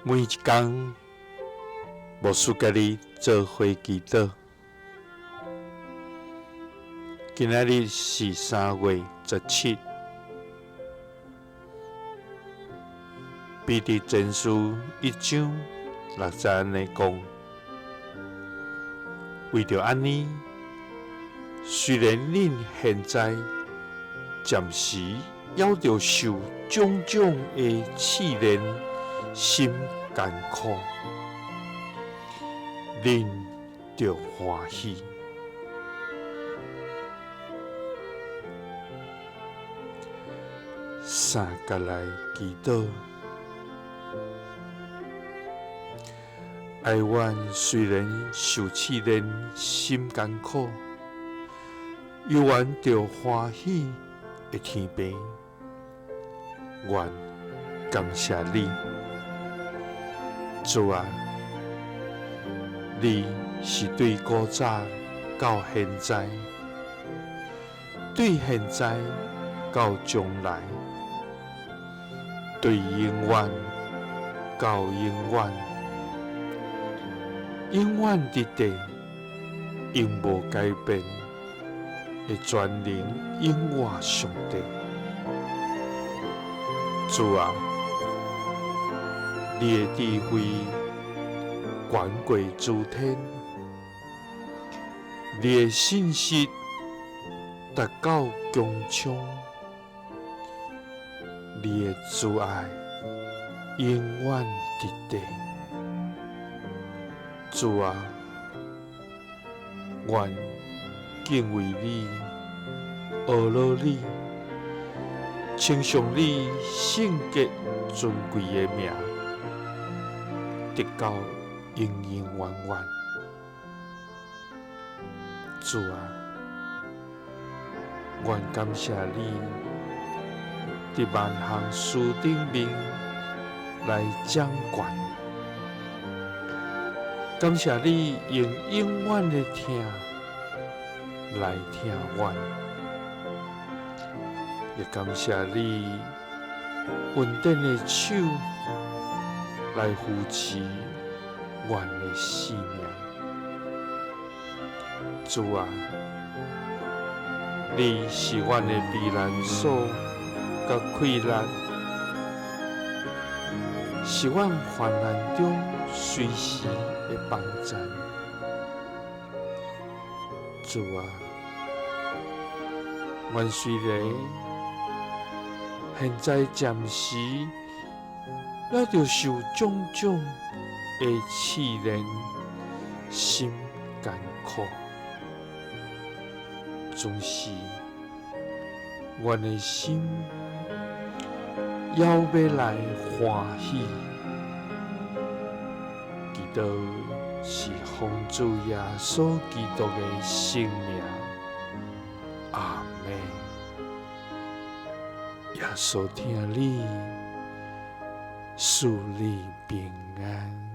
每一工，牧師佮你做伙祈禱。今仔日是3月17，彼得前書一章六節按呢講：為著按呢，雖然恁現在暫時猶著受種種的試煉，心艱苦，恁著歡喜。三佮來祈禱，哀阮雖然受試煉，心艱苦，猶原著歡喜的天父，願感謝你，主啊，你是對古早到現在，對現在到將來，對永遠到永遠，永遠佇地，永無改變的全能永活上帝。主啊，你的智慧懸過諸天，你的信實達到穹蒼，你的慈愛永遠佇地。主啊，願敬畏你、阿羅你、稱頌你聖潔尊貴的名，直到永永遠遠。主啊，願感謝你佇萬項事頂面來掌權，感謝你用永遠的疼來疼阮，也感謝你恩典的手來扶持阮的性命。主啊，你是阮的避難所佮氣力，是阮患難中隨時的幫贊。主啊，阮雖然現在暫時猶著受種種的試煉，心艱苦，總是阮的心猶欲來歡喜。祈禱是奉主耶穌基督的聖名，阿們。耶穌疼你，賜你平安。